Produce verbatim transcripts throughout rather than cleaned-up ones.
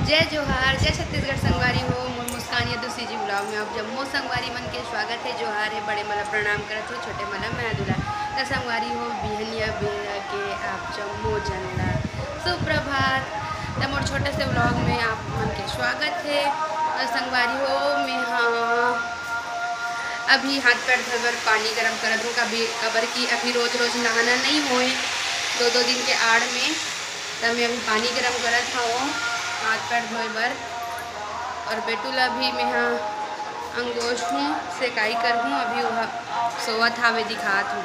जय जोहार, जय छत्तीसगढ़ संगवारी हो। मोर मुस्कान या दूसरी जी vlog में आप जम्मो संगवारी मन के स्वागत है। जोहार है, बड़े मन ला प्रणाम करत हो, छोटे मन ला मया दुलार। त संगवारी हो, बिहनिया बेरा के आप जम्मो जन ला सुप्रभात। त मोर छोटे से vlog में आप मन के स्वागत है। और संगवारी हो, मैं हाँ अभी हाथ पैर धोए बर पानी गरम करत हूँ, कभी काबर कि अभी रोज रोज नहाना नहीं होए, दो दो दिन के आड़ में। त मैं अभी पानी गरम करत हवं हाथ पैर धोए बर। और बेटू ला भी मैं हा अंगोछहूँ, सेकाई करहूँ। अभी वह सोवत हावे, दिखात हूँ।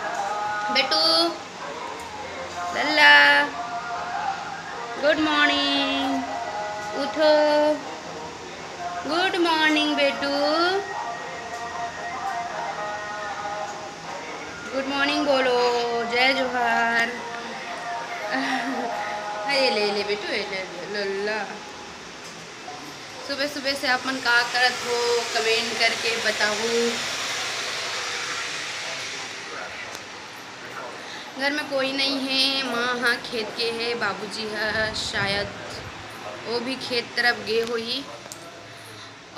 बेटू, लल्ला, good morning, उठो। Good morning बेटू, good morning बोलो, जय जोहार। ये ले, ले बेटू, ये ले, ले, लल्ला। सुबह सुबह से आप मन का करत हो, comment करके बताहू। घर में कोई नहीं है, माँ हा खेत गे है, बाबूजी हा शायद वो भी खेत तरफ गे होही।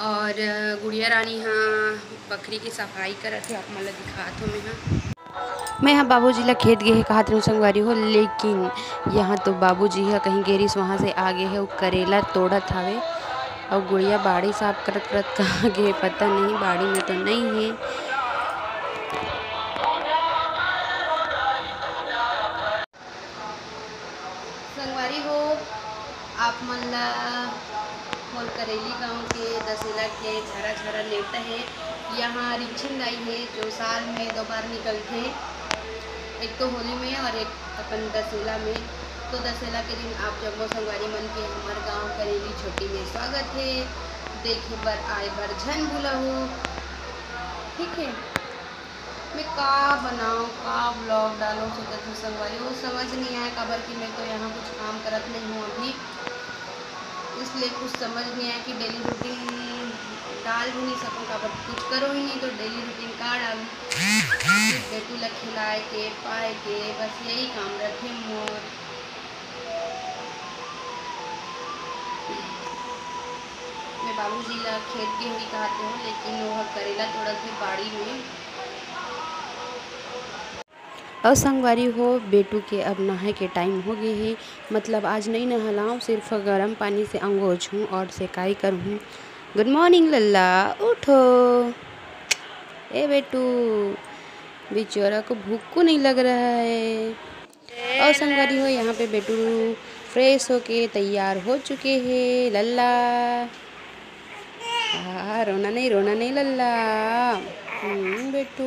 और गुड़िया रानी हा बकरी की सफाई करत है, आप मन ला दिखात हो मैं हा। मैं हा बाबूजी ला खेत गे हे कहत रहूँ संगवारी हो, लेकिन यहाँ तो बाबूजी हा कहीं गे रिहिस, वहाँ से आ गे हे, वो करेला तोड़त हावे। और गुड़िया बाड़ी साफ करत करत कहाँ गे, पता नहीं, बाड़ी में तो नहीं है। संगवारी हो, आप मन ला मोर करेली गांव के दसेला के झरा झरा नेवता है। यहाँ रिक्छिन दाई है, जो साल में दो बार निकलथे, एक तो होली में और एक अपन दसेला में। तो दसेला के दिन आप जम्मो संगवारी मन के हमर गांव करेली छोटी में स्वागत है। देखे बर आए बर झन भूलहू, ठीक है। मैं का बनाऊँ, का vlog डालूँ, सोचत हूँ संगवारी, वो समझ नहीं आया, काबर कि मैं तो यहाँ कुछ काम करत नहीं हूँ अभी, इसलिए कुछ समझ नहीं आया कि daily routine डाल भी नहीं सकूँ, काबर कुछ करो ही नहीं तो daily routine का डालूँ। सिर्फ बेटू ला खिलाए के, पाए के, बस यही काम रखे मोर। मैं बाबूजी ला खेत गे होही कहत हूँ, लेकिन वो करेला तोड़त हे बाड़ी में। अउ संगवारी हो, बेटू के अब नहाए के time हो गे हे, मतलब आज नइ नहलाऊँ, सिर्फ गरम पानी से अंगोछहूँ और सेकाई करहूँ। Good morning लल्ला, उठो। ए बेटू, बेचारा को भूख को नहीं लग रहा है। अउ संगवारी हो, यहाँ पे बेटू fresh होके तैयार हो चुके हे। लल्ला, आहा, रोना नहीं, रोना नहीं लल्ला। हम्म, बेटू,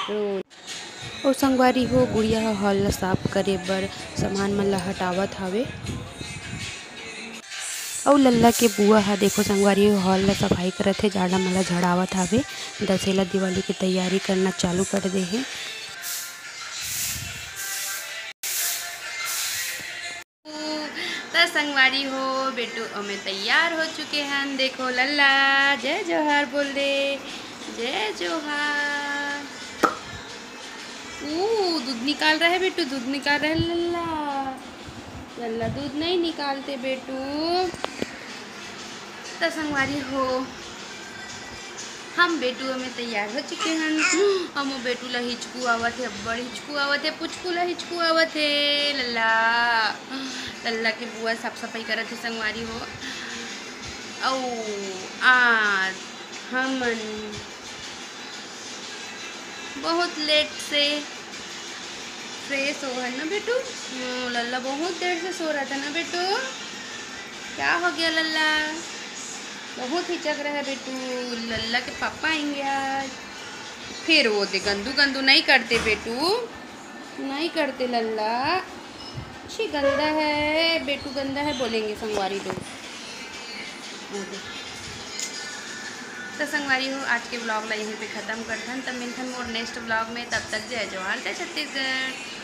रो। अउ संगवारी हो, गुड़िया ह hall ला साफ करे बर सामान मन ला हटावत हावे। अउ लल्ला के बुआ ह, देखो संगवारी हो, hall ला सफाई करत हे, जाड़ा मन ला झड़ावत हावे। दसेला दिवाली के तैयारी करना चालू कर दे हे। त संगवारी हो, बेटू अउ मैं तैयार हो चुके हन। देखो लल्ला, जय जोहार बोल दे, जय जोहार। ऊ, दूध निकाल रहा है बेटू, दूध निकाल रहा है लल्ला। लल्ला दूध नहीं निकालते बेटू। त संगवारी हो, हम बेटू अउ मैं तैयार हो चुके हन। अउ मोर बेटू ला हिचकू आवत हे, अब्बड़ हिचकू आवत हे, पुचकू ला हिचकू आवत हे। लल्ला, लल्ला के बुआ साफ सफाई करत हे संगवारी हो। अउ आज हमन बहुत late से fresh हो है ना बेटू? हम्म, लल्ला बहुत देर से सो रहा था ना बेटू? क्या हो गया लल्ला? बहुत हिचक रहा है बेटू। लल्ला के पापा आएंगे आज। फिर वो दे गंदू गंदू नहीं करते बेटू, नहीं करते लल्ला। छी, गंदा है बेटू, गंदा है बोलेंगे संगवारी लोग। तो संगवारी हो, आज के vlog ला यहीं पे ख़त्म करथन। तब मिलथन मोर next vlog में। तब तक जय जोहार, जय छत्तीसगढ़।